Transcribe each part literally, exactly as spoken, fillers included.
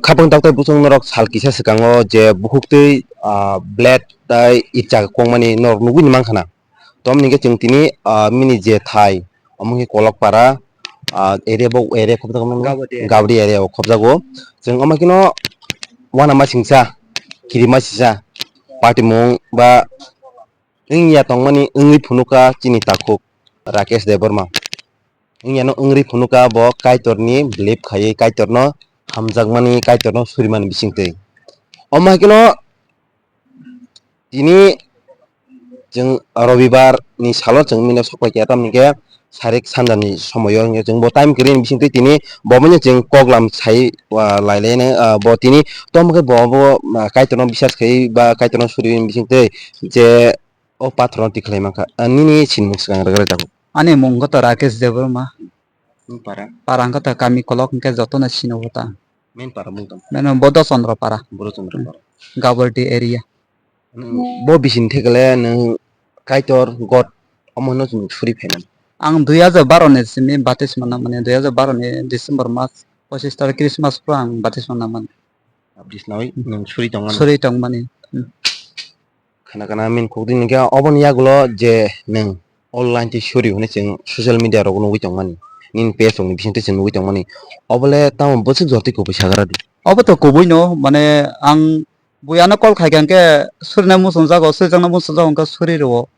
Khapang taktwi bwswk norok sal kisa swkango je bukhuk twi, ah, blade tai itsa kwkmani norok nugwi mankha na. Tom hinkhe chwng tini, ah, mini je thai, omo khe Kolokpara, ah, area bo area khobjago, Gabodi area. Gabodi area o khobjago. Chwng omo kheno uanama singsa, kirima sisa, party mung ba wngya tongmani wngwi phunuka chini takhuk Rakesh Debbarma. Wngya no wngwi phunuka bo Kaitorni believe khaiwi Kaitorno hamjakmani, Kaitorno surimani bisingtwi. Omo hai kheno tini chwng Robibar ni salo chwng mino sok pai kha, tamni khe sarik sanjani somoyo hwnkhe chwng bo time kwrwini bisingtwi tini bo manya chwng koklam sai, ah, lai lai no, ah, bo tini tom khe bo, bo, ah, Kaitorno bisas khaiwi ba Kaitorno suriwi bisingtwi je o pathorno tikhlai mankha. Ah, nini sinimung swkang rwgwlai tabuk. Ani mung khe to Rakesh Debbarma. Nung para? Para hwnkhe to kami Kolok hwnkhe jotono sino bo ta. Main para mung tong? Meno Bodho Chandra para. Bodho Chandra para. Gabodi area. Nung bo bising thekle nung Kaitor God omo no chwng suri phaimani. Ang dui hajar baro ni simi baptisma nangmani, dui hajar baro ni December mas pochis tarik Christmas phuru ang baptisma nangmani. Baptisma nawi nung suri tongmani? Suri tongmani. Hmm. Khana khana min khukdi hinkhe oboni yagulo je nwng online tei suri hwnwi chwng social media rogo nugwi tongmani, nini page rokni bisingtwi chwng nugwi tongmani, obole tamo bwswk jora tei kubui sagra di? Obo to kubui no, mane ang buiano call khaikha hinkhe surina muchungjago, surijakna muchungjago hinkhe suri rwo.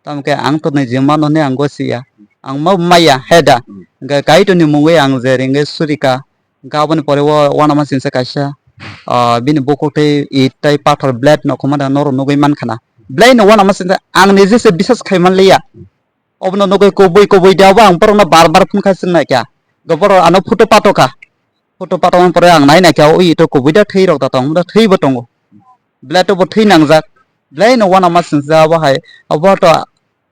Tamo khe ang to nai je mano hwnwi ang gosiya, ang ma maya heda. Hmm. Hinkhe Kaitorni mungwi ang je ringwi surika. Hinkhe aboni pore o uanama singsa kaisa, ah, bini bukhuk tei it tei pathor blade no khoma da norok nugwi mankha na. Blade no uanama singsa ang nije se bisas khai manliya. Obono nugwi kubui kubui de abo ang borokno bar bar phone kha swngnaikha. Hinkhe borok ano photo patokha. Photo patokmani pore ang nainaikha o it o kubui da thwi rok da tong da thwi bo tongo. Blade o bo thwi nangjak. Blade no uanama singsa abo hai abo to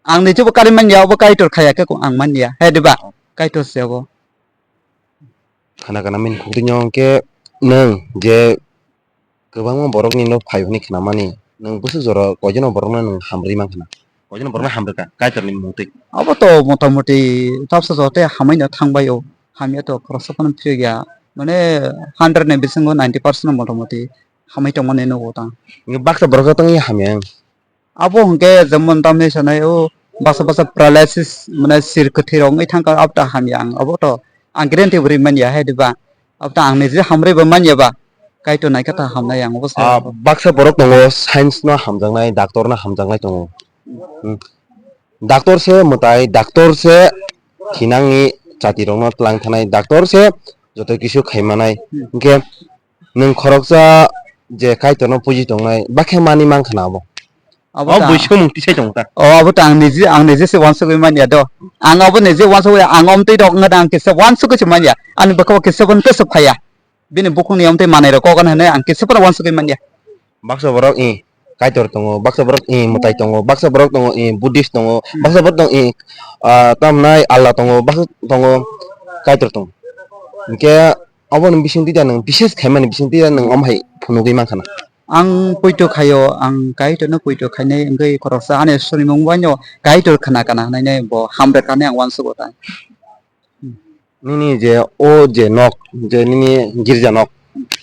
ang nije bo kari manya abo Kaitor khaya khe ang manya. He diba? Kaitor se abo. Khana khana min khukdi nyo hwnkhe nwng je kwbangma borokni no phai hwnwi khnamani, nwng bwswk jora koijono borokno nwng hamrwi mankha na? Koijono borokno hamrwkha Kaitorni mungtwi? Abo to motamoti tapsa jora tei hamwi no thangbai o, hamya to khoroksa phano phirikya, mane hundred ni bisingo ninety percent no motamoti hamwi tongmani nugo tang. Baksa borok tongwi hamya wng? Abo hwnkhe jemon tamni sanai o baksa baksa paralysis mane sir kwthwi rok wngwi thangkha, abo ta hamya ang, abo to ang guarantee bo ri manya he diba, abo ta ang niji hamrwi bo manya ba, Kaitor naikha ta hamnai ang obo sai. Ah, baksa borok tongo science no hamjaknai, doctor no hamjaknai tongo. Hmm. Doctor se mwtai, doctor se thinangni chati rokno tlang thanai, doctor se joto kisu khai manai. Hmm. Hinkhe nwng khoroksa je Kaitorno puji tongnai, bakhe mani mankha na abo? Abo o ta buisomung tisai tongo ta. O, abo ta ang niji, ang niji se wansugwi manya do. Ang abo niji wansugwi, ang omtwi rok wngkha da ang kisa wansugwi se manya. Ani bwkha o kisa phano kisa phaiya. Bini bukhukni omtwi manwi rok kok hwnwi ang kisa phano wansugwi manya. Baksa borok, eh, Kaitor tongo, baksa borok, eh, mwtai tongo, baksa borok tongo, eh, Buddhist tongo, baksa borok tongo, eh, ah, tamnai Allah tongo, baksa tongo, Kaitor tongo. Hinkhe aboni bisingtwi da nwng bises khaimani bisingtwi da nwng omo hai phunugwi mankha na? Ang poito khaio, ang Kaitorno poito khainai wngwi khoroksa ani surimung baino Kaitor khna kana hwnwi bo hamrwk kha hwnwi ang uansugo ta. Nini je o je nok, je nini girja nok,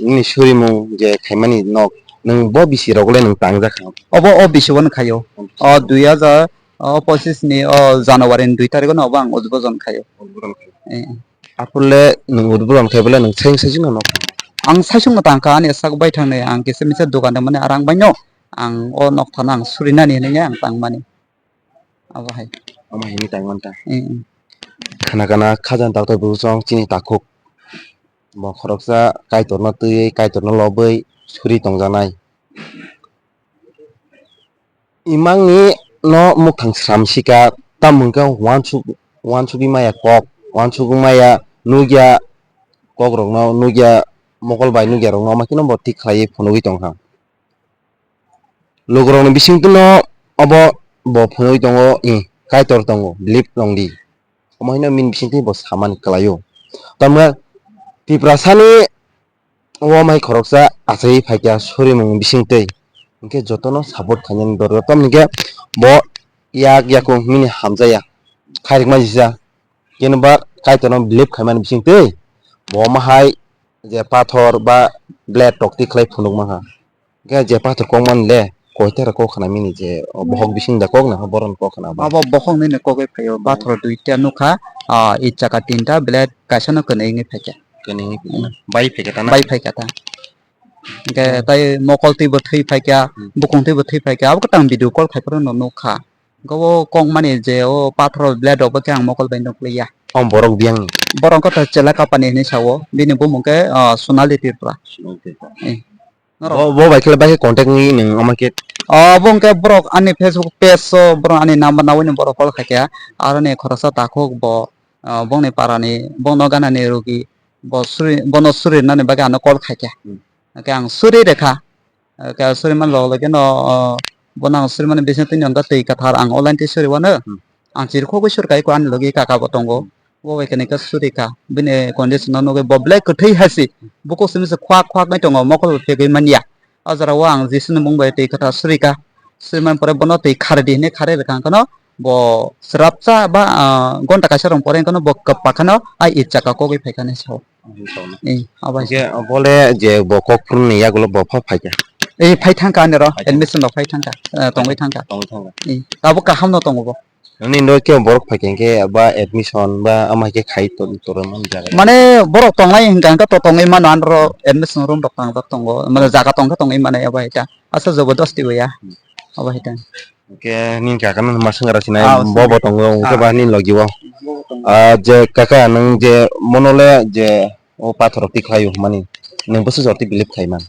nini surimung je khaimani nok, nwng bo bisi rok le nwng tangjak kha? Obo o bisi bono khaio. O dui hajar o pochis ni o January ni dui tarikh no obo ang udbodon khaio. Udbodon khaio. Eh. Aphuru le nwng udbodon khai bole nwng seng seng no nok? Ang saichung no tangkha ani sak bai thangnai ang kisa misa dogan de mani arang bai no ang o nok thana ang surinani hinwi ang tangmani. Abo hai. Omo hai ni tang manta. Eh, eh. Khana khana khajani taktwi bwswk chini takhuk. Bo khoroksa Kaitorno twiwi, Kaitorno lobwi suri tongjaknai. Imangni no mukhang sram sika, tamo hwnkhe uansuk, uansugwi maya kok, uansugwi maya nukya kokrokno, nukya mokol bai nukya rokno, omo kheno bo thik khlaiwi phunugwi tongkha. Lukurokni bisingtwino obo bo phunugwi tongo, eh, Kaitor tongo, believe tongdi. Omo hino bini bisingtwi bo samani kwlaio. Tamni Tiprasani o mai khoroksa achaiwi phaikha surimung bisingtwi. Hinkhe jotono support khainani dorkar. Tamni hinkhe bo yak yakung mini hamjaya. Khairikma jisa. Keno ba Kaitorno believe khaimani bisingtwi bo omo hai je pathor ba blade rok tikhlai phunuk mankha. Hwnkhe je pathor kok mani le koithara kok khna mini je o bohok bising da kok na bohrok kok khna ba. Abo bohok nini kok bai phaio, hmm, pathor duita nukha, ah, id chaka tinta blade kaisa no kwnwi wngwi phaikha. Kwnwi wngwi phaikha. Hmm. Bai phaikha ta na? Bai phaikha ta. Hwnkhe, hmm, tai mokol twibo thwi phaikha, hmm, bukung twibo thwi phaikha, abo kwtang video call khai phuru no nukha. Hwnkhe o kok mani je o pathor blade rok bo khe ang mokol bai nukliya. O borok biyang ni? Borok wngkha ta chwla kapani hinwi sao, bini bumung khe, ah, Sonali Tripura. Sonali Tripura. Eh. Norok. Bo, bo bai khe bai khe contact ni nwng omo khe? O, bo hwnkhe borok ani Facebook page o borok ani number nawi ni borok call khaikha. Aroni khoroksa takhuk bo, ah, bongni parani, bongno ganani rogi, bo suri, bono suri nani bagwi ano call khaikha. Hmm. Hwnkhe ang suri rekha. Hwnkhe suri man log logino, ah, bono ang suri mani bising twi hwnkhe twi kwthar ang online twi suri wano. Hmm. Ang chirikhogwi suri kai ko ani logi kaka bo tongo. Bo bai khe suri kha. Bini condition no nugwi bo belai kwthwi hai se. Bukhuk simi se khwak khwak nai tongo, mokol bo phegwi manya. O jora o ang Jisu ni mung bai twi kwthar suri kha. Suri man pore bono twi khari di hinwi khari rwkha hwnkhe no bo swrapsa ba, ah, gonta kaisa rok pore hwnkhe no bo kwpak kheno ai id chaka kogwi phaikha hinwi sao. Hinwi sao no. Eh, abo hai se. Hwnkhe bole je bo kok phuru ni yagulo bo pha phaikha? Eh, phai thangkha ani ro, phai thangkha. Admission rok phai thangkha, eh, tongwi thangkha. Tongwi thangkha. Eh, abo kaham no tongo bo. Nini no khe borok phai khe, khe ba admission ba ama khe khai to-, toro man jaga. Mane borok tongnai hwnkha hwnkhe to tongwi mano, anro admission room rok tangjak tongo, mane jaga tongkhe tongwi mano abo hai ta. Asa jobodosti bo ya. Hmm. Abo hai ta. Khe nini kaka no ma swngara sinai. Ah, bo bo tongo, hwnkhe ba nini logi o. Bo bo tongo. Ah, je kaka nwng je mono le je o pathor rok tikhlaio hwnmani nwng bwswk jora twi believe khai man?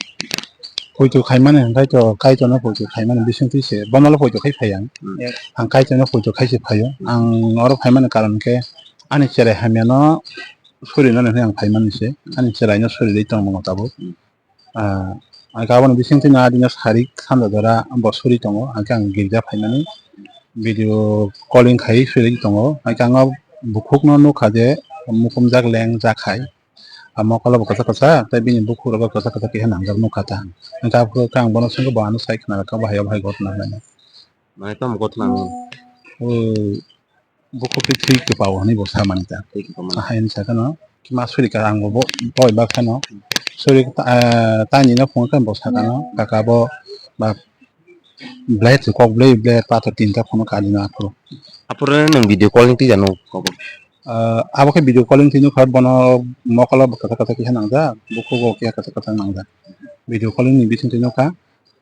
Poito khai mani hwnkhe to Kaitorno poito khai mani bisingtwi se, bono le poito khai phai ang. Hmm. Ang Kaitorno poito khai se phaio. Hmm. Ang oro phai mani karon khe ani cherai hamyano suri nani hwnwi ang phai mani se. Hmm. Ani cheraino suri rwi tongmano tabuk. Hmm. Ah, ang aboni bisingtwi no adino sarik sanja jora bo suri tongo, hwnkhe ang girja phai mani video calling khai suri tongo, hwnkhe ang o bukhukno nukha je mukumjak leng jak hai. A mokolo bo kwchak kwchak, tei bini bukhuk rogo kwchak kwchak kisa nangjak nukha ta. Hwnkhe aphuru khe ang bono swngkhe bo ano sai khna kha, bahai o bahai ghotna hinwi. Mane tamo ghotna hinwi? O bukhuk twi thwi kwpao hinwi bo sa mani ta. Thwi kwpao mani. Ahai hinwi sa kheno, kima suri kha ang bo, bo, boi bak kheno. Suri, ah, tani no phunukha bo sa kheno, kaka bo, ba, Blade se kok blade, blade pathor tinta phano kali na aphuru. Aphuru nwng video calling twi jano kok. Ah, abo khe video calling twi nukha, bono mokolo bo kwthar kwthar kisa nangjak, bukhugo kisa kwthar kwthar nangjak. Video calling ni bising twi nukha.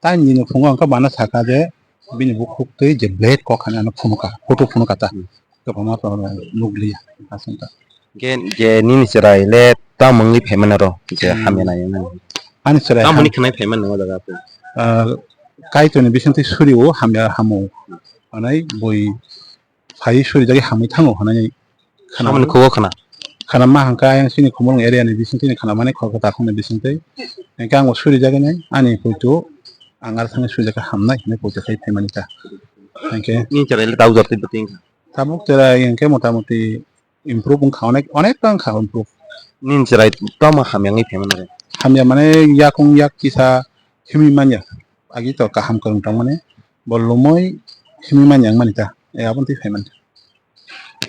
Tai nini phungo wngkha bana saka je bini bukhuk twi je blade kok hani ano phunukha, photo phunukha ta. Hmm. Kwbangma to nukliya aswk ta. Ge, je nini chwrai le tamo wngwi phaimani ro, je hmm, hamya nai wngmani. Ani chwrai tamo ham- ni khwnai phaimani o jaga po. Ah, Kaitorni bisingtwi suri o hamya hamo. Hwnwi bui phai suri jagwi hamwi thango hwnwi khna. Samani khugo khna. Khna ma hangka ayang sini khumulwng area ni bisingtwi ni khna mani khoroksa takhuk ni bisingtwi. Hingke ang bo suri jagwi nai ani poito ang ar thangwi suri jagwi hamnai hinwi poito khai phaimani ta. Hingke. Ni chwrai le tamo jor twi bwtwi wngkha. Tabuk chwrai hingke mota moti improve wngkha, onek, onek ta wngkha improve. Nini chwrai tamo hamya wngwi phaimani re? Hamya mane yakung yak kisa himwi manya. Agi to kaham kwrwng tongmani. Bo lumui himwi manya wngmani ta. E aboni twi phaimani.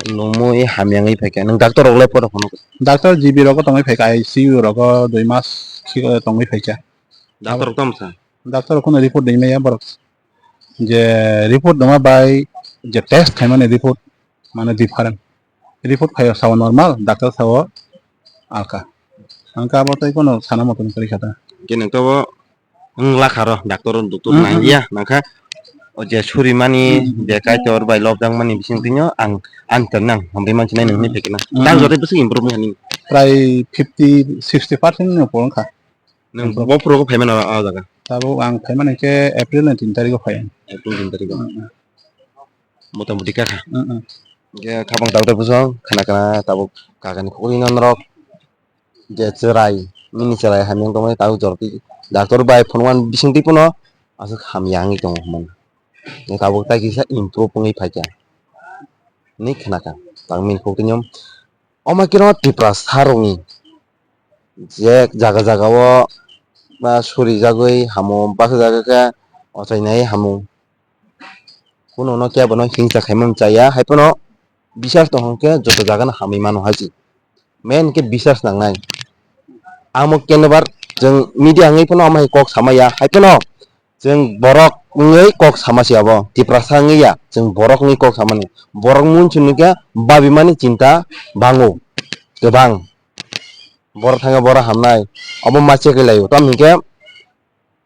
Lumui hamya wngwi phaikha. Nwng doctor rok le phano phano? Doctor G B rogo tongwi phaikha, I C U rogo dui mas tongwi phaikha. Doctor rok tamo sa? Doctor rok kheno report ringmaya borok. Je report rwma bai je test khaimani report mane different. Report khaio sao normal, doctor sao alka. Ang ka abo tei kono sana moto ni kari khata. Khe nwng to bo wng lakha ro, doctor, doctor hmm, nang hmm, ya, nangkha. O je suri mani, hmm, je Kaitor bai lobjak mani bising twi no ang, ang tong nang, hamri manchi nai nang ni phekna. Hmm. Tang jote bising improve ni hani. Prai fifty, sixty percent ni upor wngkha. Nwng bo phuru phai mano o jaga? Tabuk ang phai mani khe April ni tin tarikh o phai ang. April tin tarikh o? Mm, mm. Mota moti kha kha? Mm, mm. Hingke khabang tabuk tabuk bwsong khna khna tabuk kaka ni khukui no norok je chwrai, nini chwrai hamya wng tongmani tabuk jor twi doctor bai phunukmani bising twi phano aswk hamya wngwi tongo hwnmani. Tabuk tai kisa improve wngwi phaikha hinwi khna kha. Tang mini khuk twi no. Omo khe no Tiprasa rokni je jaga jaga o ba suri jagwi hamo, baksa jaga khe ochai nai hamo. Kuno no kebo no hingsa khaimani chaya, hai phano bisas tong khe joto jaga no hamwi mano hai se. Main khe bisas nangnai. Amo kenobar Chwng media wngwi phano omo hai kok sama ya, hai phano chwng borok wngwi kok sama se abo, Tiprasa wngwi ya, chwng borok wngwi kok samani. Borok mung chwng khe babimani chinta bango kwbang. Borok thangkhe borok hamnai, obo ma chekai laio, tamo hinkhe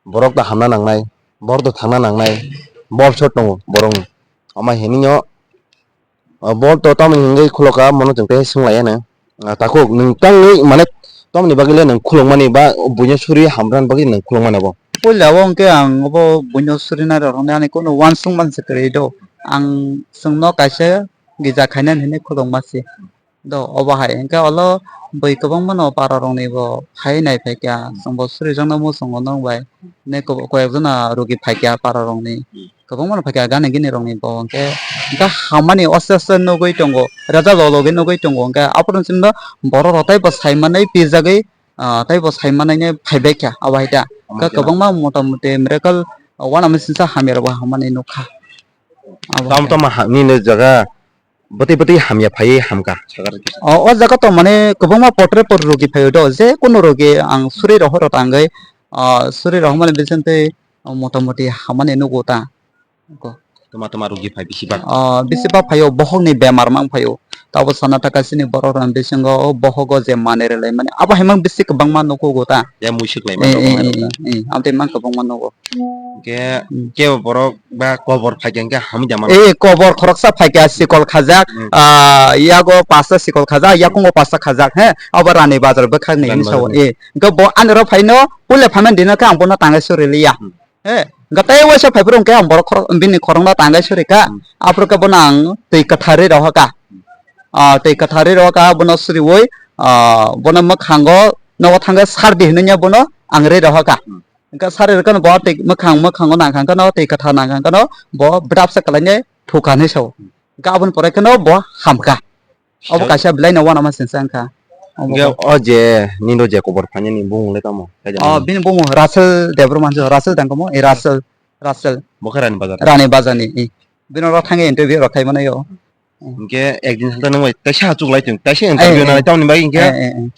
borok ta hamna nangnai, borok ta thangna nangnai, bol shot tongo borokni. Omo hinwi no, o bol to tamoni hwnwi khuloka, mono chwng tei swnglaiyano. Ah, takhuk, nwng tangwi, mane, tamoni bagwi le nwng khulukmani ba buino suri hamrani bagwi nwng khulukmani abo? Puila o hwnkhe ang obo buino suri nairok ani kunu uansukmani se kwrwi do. Ang chwngno kaisa gija khainani hinwi khulukma se. Do, obo hai hwnkhe olo bui kwbangma no para rokni bo phai nai phaikha, chwngbo surijakno muchungo nwng bai. Ne kobo-, koyekjona rugi phaikha para rokni. Kwbangma no phaikha gana gini rokni bo hwnkhe, hwnkhe hamani oste oste nugwi tongo, rwjak lok logwi nugwi tongo, hwnkhe aphuru chwngno borok rok taibo saimanwi pijagwi, ah, taibo saimanwi phaibaikha abo hai da. Hwnkhe kwbangma mota moti miracle, ah, uanama singsa hamya rokbo hamani nukha. Abo hai da. Tamo tamo ha-, nini jaga bwtwi bwtwi hamya phaiwi hamkha, sakha rwkhe. O, o jaga to mane kwbangma potre por rogi phaio do, je kunu rogi ang suri rohoro tangwi, ah, suri rohormani bisingtwi, ah, mota moti hamani nugo ta. Ko. Tuma tuma rogi phai bisi bak. Ah, bisi bak phaio, bohokni bemar mang phaio. Tabo sana taka sini borok rang bisingo o bohogo je manwi rwlaimani. Abo hai mang bisi kwbangma nugo ta. Ya muisuk lai Eh, mano eh, eh, eh, eh, amtwi mang kwbangma nugo. Hwnkhe Hmm. kebo borok ba kobor phaikha hwnkhe hamwi da mano. Eh, kobor khoroksa phaikha, sikol khajak, Hmm. ah, yago pasta sikol khajak, yakungo pasta khajak, he, abo Rani Bazar bwkhakni Rani hinwi sao. Bazar. Eh, hwnkhe bo ani oro phaino, puila phaimani dino khe ang bono tangai suri liya. Hmm. He, hwnkhe tei waisa phaiphuru hwnkhe ang borok khorok, bini khorokno tangai suri kha, Hmm. aphuru khe bono ang twi kwtharwi rohor kha. Ah, twi kwtharwi rohor kha, bono suriwi, ah, bono mwkhango, nogo thangkhe sardi hinwi bono ang rwi rohor kha. Hmm. Hwnkhe sari rwkhe no bo twi mwkhang, mwkhango nang kha khe no twi kwthar nang kha khe no bo bwdapsa kwlainai thukha hinwi sao. Hwnkhe aboni pore khe no bo hamkha. Obo kaisa belai no uanama singsa wngkha. Obo Hwnkhe bo. O je nini je kobor phainani bumung le tamo? Kaijaknai? Oh, bini bumung Russell Debbarma hinwi, Russell tang kamo, eh, Russell, Russell. Bo khe Rani Bazar. Rani Bazar ni, eh. Bini oro thangwi interview rok khai mano yo. Hwnkhe ekdin sakhe nwng bai teisa achuk lai tong, teisa interview Eh, eh. nai tamoni bagwi hwnkhe Eh, eh, eh.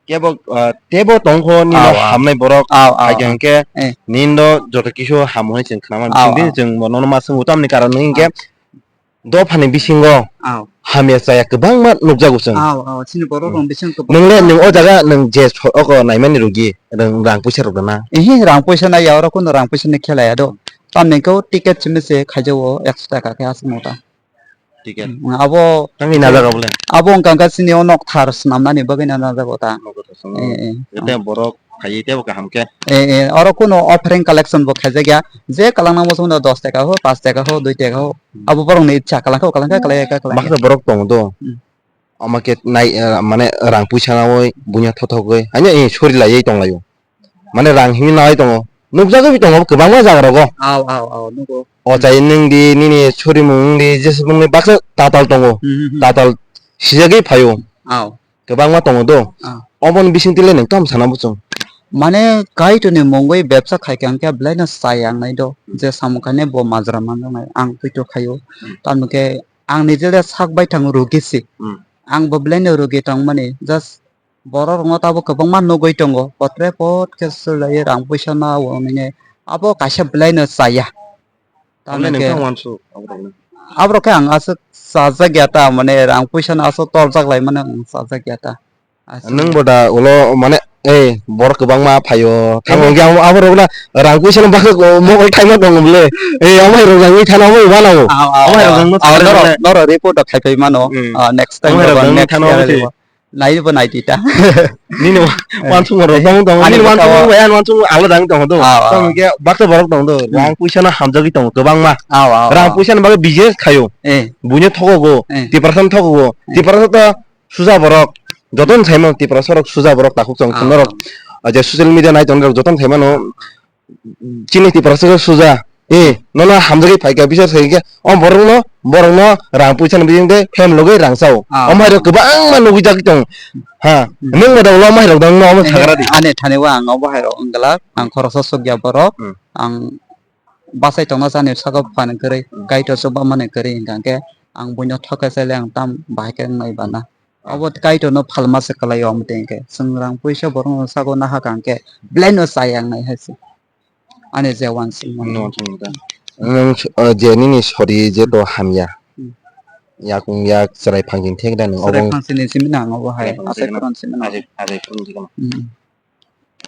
kebo, ah, tebo tongkho nini Aw, aw. hamnai borok Aw, aw, hai aw. hwnkhe Eh. nini do joto kisu ham hwnwi chwng khnama Aw, bisingtwi aw. chwng bo nono ma swngo tamni karon hwnkhe Aw. dophani bisingo Aw. hamya chaya kwbangma nukjago chwng. Aw, aw, chini borok Hmm. rok bising kwbangma. Nwng le nwng o jaga nwng je so-, oko naimani rugi, nwng rang puisa rok rwna? Ehe, rang puisa nai ya, oro kuno rang puisa ni khela ya do. Tamni khe o ticket simi se khaijago ekso taka khe aswk mota. Ticket. Hmm, abo Tangwi najak abo le? Abo wngkha khe chini o nokthar swnamnani bagwi no najak o ta. Nokthar swnamnani. Eh, eh. Tei borok phaiwi teibo kaham khe. Eh, eh, oro kuno offering collection bo khaijak ya. Je kwlangna muchungmano dos taka ho, paanch taka ho, dui taka ho. Hmm. Abo borokni ichha, kwlang khe kwlang khe, kwlai khe kwlai khe. Baksa borok tongo do. Hmm. Omo khe nai, eh, mane rang puisa naui buino thothogwi. Haino, eh, sori laiwi tonglaio. Mane rang himwi naui tongo. Nukjagwi tongo kwbangma jaga rogo. Aw, aw, aw, nugo. O chai nwng di, nini sorimung nwng di, jeswk nwng di baksa tatal tongo. Hmm, hmm, hmm. Tatal sijagwi phaio. Aw. Kwbangma tongo do. Ah. Oboni bisingtwi le nwng tamo sana muchung? Mane Kaitorni mungwi bebsa khai khe ang khe belai no chaya wngnai do. Hmm. Je samung khainai bo majra manjaknai ang poito khaio. Hmm. Tamo khe ang nije le sak bai thango rugi se. Hmm. Ang bo belai no rugi tongmani just borok rokno tabuk kwbangma nugwi tongo. Potre pot khe swlaiwi rang puisa no o nini abo kaisa belai no chaya. Tamni Tamni khe nokha wansuk aborokno. Aborok khe ang aswk chajak ya ta, mane rang puisa no aswk torjak lai mano ang chajak ya ta. Aswk. Nwng bo da ulo mane, eh, borok kwbangma phaio. Tamo Eh. hwnkhe abo, aborok na rang puisa no bagwi mokol thaima tongo bole. Eh, omo hai rok rang wi thana omo wana o. Aw, aw, Omo hai rok aw. Rang no Aw, thana norok, bole. Norok report rok khai pai mano. Hmm. Ah, next time Omo hai rok rok rang no wi next thana year omo le se. Nai bo nai di ta. Nini wa-, Eh. wansukma rok tong tong. Ani Nini bwkha wansukma o. Bai, ani wansukma alada wng tong do. Aw, aw. Tamo khe baksa borok tong do. Hmm. Rang puisa no hamjagwi tongo kwbangma. Aw, aw, Rang aw. Puisa ni bagwi business khaio. Eh. Buino thokogo. Eh. Tiprasa no thokogo. Eh. Tiprasa to suja borok. Joto ni saimano Tiprasa rok suja borok takhuk chong Aw, thumna rok. Aw. Ah, je social media nai tongnai rok joto ni saimano. Chini Tiprasa khe suja. Eh, nono hamjagwi phaikha, bisar sai khe, o borokno, borokno rang puisa ni bising tei family logwi rang chao. Ah, Omo hai rok ah. Kwbangma nugwi jagwi tong. Ha, Hmm. Nwng bo da ulo omo hai rok dang no omo Eh, sagra di. Ani thani o ang obo hai rok wng glak, ang khoroksa sokya borok, Hmm. Ang bachai tongna chani saka phani kwrwi, Hmm. Kaitor chuba mani kwrwi hwnkha khe, ang buino thokhe chai le ang tam bahai khe wngnai bana. Abo Kaitor no phalma se kwlai o, omo twi hwnkhe chwng rang puisa borok no sago nahakha hwnkhe belai no chayang nai hai se. Ani je uansukmani. Nwng, uh, je nini sori je to hamya. Hmm. Yakung yak chwrai phangching thek da nwng. Chwrai obo phangchini simi nang obo hai. Chwrai phangchini asai simi khorang simi nang. Asai, asai khorang simi nang. Hmm.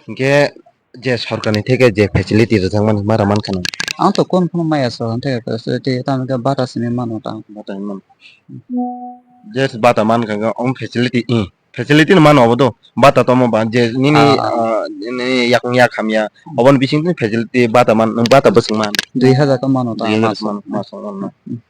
Hinkhe je sorkarni theke je facility rwjakmani mara mankha nwng? Ang to kon phano maya sorkarni theke facility, tamo khe bata simi mano ta. Bata simi mano. Hmm. Je bata mankha khe om facility, hmm. Facility no mano obo do. Bata tomo ba je nini, ah, ah, nini yakung yak hamya. Oboni bising tini facility bata man, nwng bata bwswk man. Dui hazar khe mano ta. Dui hazar mas, khe mano, mas mano. Hmm.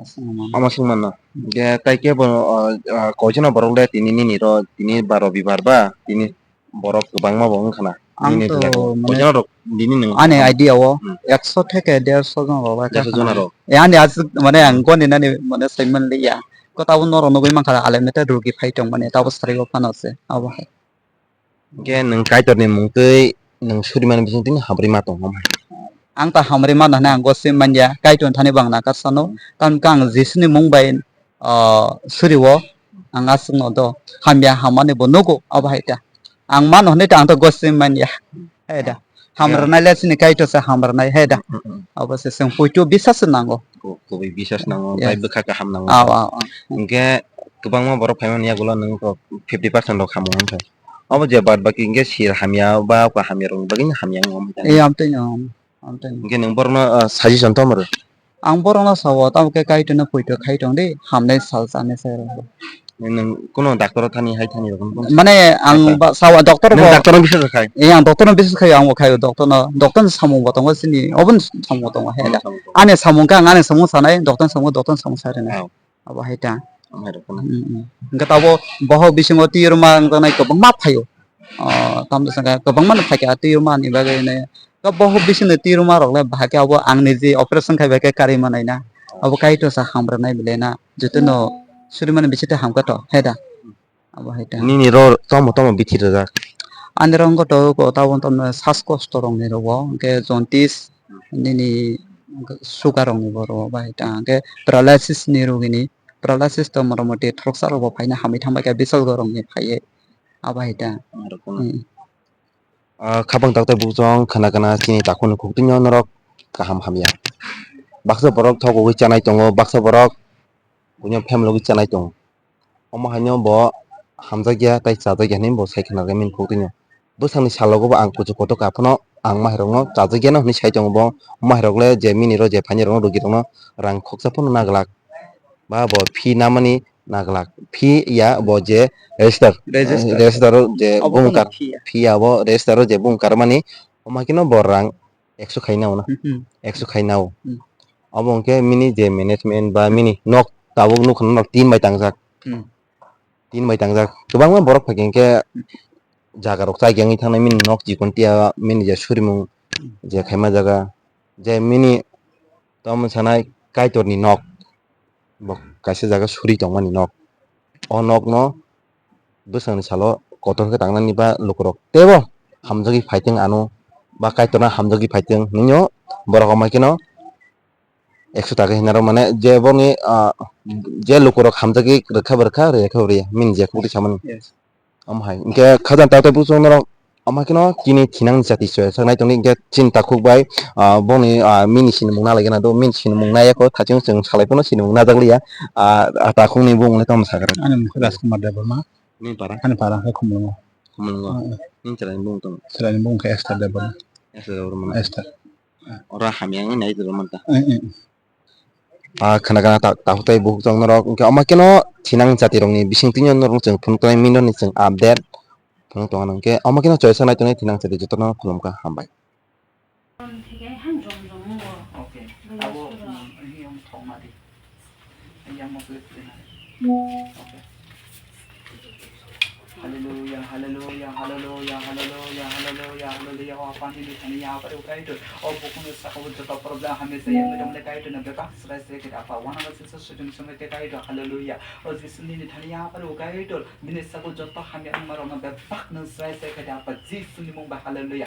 Aswk mano. Ama swk mano. Ge tai khe bo, ah, ah, koichana borok le tini nini ro tini baro bibar ba tini borok kwbangma bo wngkha na. Ang nini to jaga o. Mane koichana rok nini nwng ani idea o hmm. Ekso theke derso jon rok bai derso jon rok. E ani aswk mane ang goni nani mane saiman liya. Ko tabuk norok nugui mankha, ale mete rugi phai tong mani, tabuk sari o phano se, abo hai. Hwnkhe nwng Kaitorni mung twi nwng surimani bising tini hamrwi ma tong, omo hai. Ang ta hamrwi mano hwnwi ang gosi manya, Kaitorni thani bo ang nakar sano, tamokhe ang Jisuni mung bai, ah, suri o, ang aswkno do hamya hammani bo nugo, abo hai ta. Ang mano hwnwi ta ang to gosi manya, hai da. Hamrwnai le chini Kaitor se hamrwnai, hai da. Mm, mm, mm. Abo se chwng poito bisas se nango. Ko-, kubui bisas nango, yes. Bai bwkha kaham nango. Aw, aw, aw. Hwnkhe kwbangma borok phaimani yagulo nwng kok fifty percent rok hamya wngkha. Obo je baad baki hwnkhe sir hamya ba okha hamya rokni bagwi hamya wngkha. Eh, amtwino, amtwino. Hwnkhe nwng borokno, ah, suggestion tongmoro? Ang borokno sao, tamo khe Kaitorno poito khai tong di, hamnai sal chanai sai rok. Nwng kuno doctor thani hai thani rok, kuno mane ang ba sao, doctor bo. Nwng doctor no biswas khai? Eh, ang doctor no biswas khai, ang bo khai doctor no, doctor ni samung bo tongo chini, obo ni samung bo tongo, he da. Samung tongo. Ani samung khe ang ani samung sanai, doctor ni samung, doctor ni samung sai rwnai. Oh. Abo hai ta. Amai rok kheno. Mm, mm. Hwnkhe tabuk bohok bisingo twi rwma wngjaknai kwbangma phaio. O, tamni swngkha kwbangma no phaikha twi rwma ni bagwi hinwi. Bohok bisingni twi rwma rok le bahai khe abo ang ni je operation khai bai khe karwi manai na. Abo Kaitor sa hamrwnai belai na. Jotono surimani bichite hamkha to, hai da. Abo hai ta. Nini ro tomo tomo bithi rwjak? Ani ro wngkha to ko tabuk tamni sas kosto rokni rogo, hwnkhe jaundice, nini sugar rokni bo rogo bai ta, hwnkhe paralysis ni rogini, paralysis to motamoti thoroksa rok bo phaina hamwi thangbai kha, bisalgo rokni phaiwi abo hai ta. Hmm. Ah, khapang taktai bukchong khwna khwna chini takhukni khuktwino norok kaham hamya. Baksa borok thok ugwi chanai tongo, baksa borok buino phem logwi chanai tongo. Omo haino bo hamjakya tei chajakya hinwi bo sai khna rwmani khuktwino. Bwsakni salogo bo ang kuchuk kotor ka phano ang mahairokno chajakya no hinwi sai tongo bo. Mahairok le je mini ro je phaini rokno rugwi rokno rang khoksa phano naglak. Ba bo phi namani naglak. Phi ya bo je register. Register. Register o je obo bumung kar-, phi ya. Phi ya bo register o je bumung karmani. Omo haikhe no bo rang ekso khai nao na. Hmm, hmm. Ekso khai nao. Hmm. Obo hwnkhe mini je management ba mini nok tabuk nukha nok tin bai tangjak. Hmm. Tin bai tangjak. Kwbangma borok phaikhe hwnkhe jaga rok chai khe wngwi thangnai mini nok chikon tiya mini je surimung je khaima jaga je mini tamo sanai Kaitorni nok. Bo kaisa jaga suri tongmani nok. O nokno bwsakni salo kotor khe tangnani ba lukurok teibo hamjagwi phaitwng ano ba Kaitorno hamjagwi phaitwng hinwi borok omo kheno ekso taka hinwi rw mane je boni, ah, je lukurok hamjagwi rwkha bo rwkha, rwya khe bo rwya, mini je khuktwi samani. Yes. Omo hai. Hwnkhe khajang takhuk tai bukchung norok omo kheno chini thinang jati se saknai tongdi, hwnkhe chini takhuk bai, ah, boni, ah, mini sinimung nalai gana do, mini sinimung naiya kho, thaching chwng salai phano sinimung najak liya. Ah, ah, takhukni bumung le tamo sakha? Ani mung khe Rajkumar Debbarma. Nini para? Ani para khe Khumulwngo. Khumulwngo. Ah, ah. Nini chwraini bumung tong? Chwraini bumung khe Esther Debbarma. Esther Debbarma. Esther. Oro hamya wngwi nai tongmani ta. Eh, eh. Ah, khwna gana ta-, takhuk tai bukhuk tong norok. Hwnkhe omo kheno thinang jati rokni bising twi norok chwng phunuk tongnai minoni chwng update phunuk tongo. Hwnkhe omo kheno choisa nai tongnai thinang jati jotono khulumkha, hambai. Okay. Abo, mm, yang thokma di. Yang mo klik klik na. Okay. Hallelujah, hallelujah, hallelujah, hallelujah, hallelujah, hallelujah. O Apa ni di thani ya apa ukai tu. O bukhung saka bu joto problem hamya sa yang dong le kai tu na bebak srai srai kita apa. Wana ba sisa sujung sumai te kai tu. Hallelujah. O Jisu ni di thani ya apa ukai tu. Bini saka joto hamya ma rong bebak nang srai srai kita apa. Jisu ni mung ba hallelujah.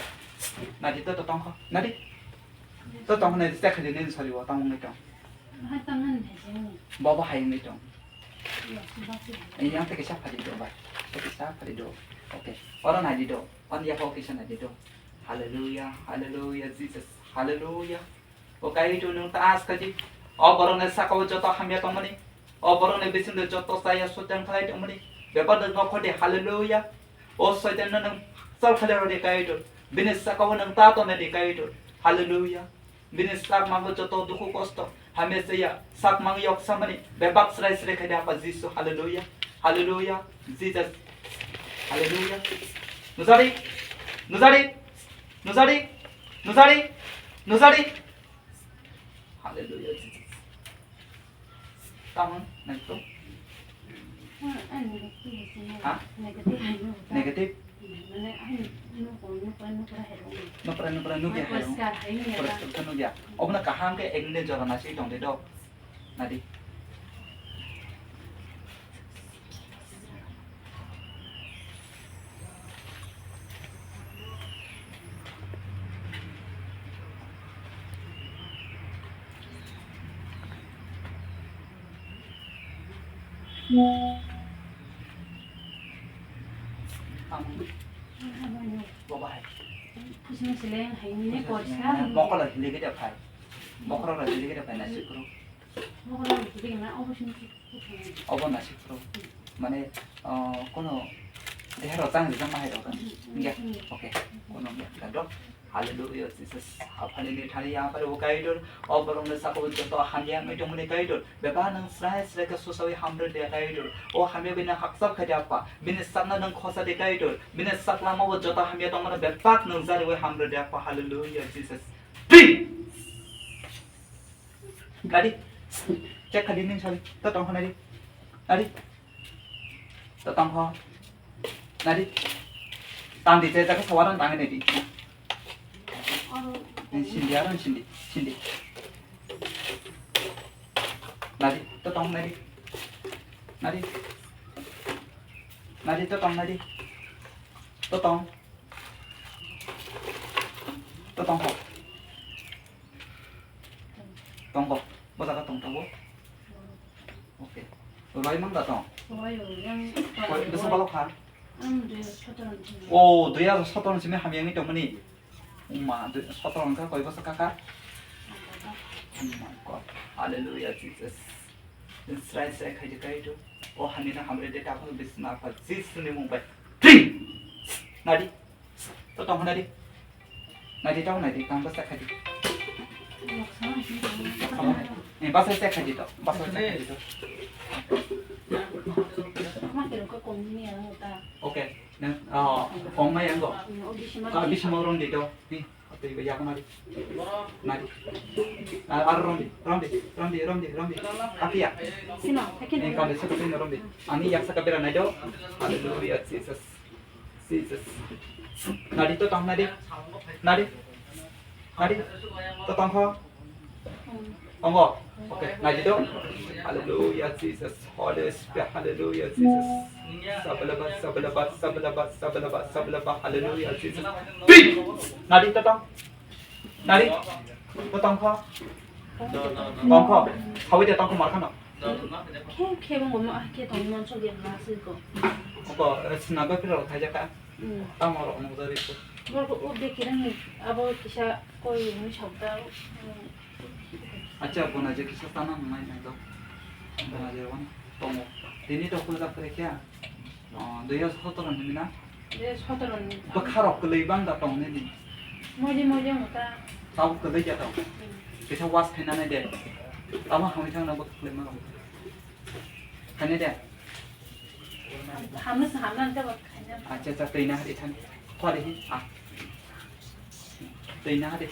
Nadi to to tongkho. Nadi. To tongkho nadi stek hadi nen sari o tong ngai tong. Baba hai ngai tong. Yang te kisa phadi do ba. Te kisa phadi do. Okay. Oro nai di do. On ya kisa nai di do. Hallelujah, hallelujah, Jesus, hallelujah. O Kaitor nwng ta as kaji. O borokni sakao joto hamya tongmani. O borokni bisingo joto chaya soitan khlai tongmani. Bebak nwng nokho di, hallelujah. O soitan no nwng sal khlai rw di Kaitor. Bini sakao nwng ta tongna di Kaitor. Hallelujah. Bini sak mango joto dukhu kosto. Hamya chaya sak mang yok samani. Bebak srai srai khai di Apha Jisu. Hallelujah. Hallelujah. Jesus. Hallelujah. Nujari. Nujari. Nujari, nujari, nujari. Hallelujah, Jesus. Tamang, nagto. Ah, ah, negative sih, ya. Ha? Negative, negative. Mana, ah, nukra, nukra, nukra, hai. Nukra, nukra, nukya, hai. Poriskar, hai, ya. Poriskar, nukya. Obna kaham ke ek minute jora nasi tong de do. Nadi. Mokolo hiligede phai. Mokolo hiligede phai, nasi kuru. Obo nasi pro. Mane, ah, kono dehero tang rijak ma hai rok. Nge. Okay. Kono nge. Kadok. Hallelujah, Jesus. Aphani ni thani ya pare o Kaitor. O borok ni saka o joto hamya wngwi tongmani Kaitor. Bebak nang srai srai khe susawi hamrwi de Kaitor. O hamya bai nang hakchap khai de Apha. Bini sakna nang khosa de Kaitor. Bini saklama o joto hamya tongmani bebak nang jariwi hamrwi de Apha. Hallelujah, Jesus. Free. Nadi. Check khadi ning sari. To tong nadi. Nadi. To tong ho. Nadi. Tang di, je jaga sawaran tang nadi. Ni sindi, aro sindi, sindi. Nadi, to tong nadi. Nadi. Nadi, to tong nadi. To tong. To tong ho. Tongko. Bo jaga tong tongo. Okay. Roi mang da tong? Roi, yang koi bwsa balok kha? Ang dui hajar sotoro ni simi. Oh, dui hajar sotoro ni simi hamya wngwi tongmani. Uma, dui, sotoro wngkha koi bwsa kaka? Oh my God. Hallelujah, Jesus. Srai srai khai de kai do. O hamya na hamre de ta phano bisna pha. Jesus ni mung bai. Free. Nadi. To tong nadi. Nadi tong nadi, tang basa khadi. Eh, basa se khadi to. Basa se khadi to. Okay. Nang, oh, kong mai ang go. Ka bismo ron di to. Ni, atoi ba yak nadi. Nadi. Ar ron di, ron di, ron di, ron di, ron di. Apia. Sino, akin. Eh, kau desa kau ron di. Ani yak saka bera nai do. Hallelujah, Jesus. Jesus. Nadi to tong nadi. Nadi. Nadi. To tong ho. Tong ho. Okay, nadi to. Hallelujah, Jesus. Holy Spirit. Hallelujah, Jesus. Sabalaba, sabalaba, sabalaba, sabalaba, sabalaba. Hallelujah, Jesus. Free. Nadi to tong. Nari, to tongkho? Tongkho? Hawi de tongkho markhano? Khe, khe bo ngomo, ah, khe tongmo, so de ma siko. Oko, eh, sina bai pira khai jaka? Hmm. Tamo rok mo dari ko. Bor ko, o de kirang ni, abo kisa koi ni sabda, hmm. Acha, bona je kisa tana nai nai do. Bona je wan tongo. Tini to kul jak kre kya? Oh, dui hajar sotoro ni na? Dui hajar sotoro ni. Bwkha rok kwlwi bang da tong nini? Moidi moidi wng ta. Tabuk kwlwi ya tong? Hmm. Kisa was khaina nai de. Tamo hamwi thang na bwkha kwlwi ma rok. Khaina de? Hamna se hamna ta bwkha khaina. Acha, acha, twi na hari thang. Khwari hi. Ah. Twi na hari.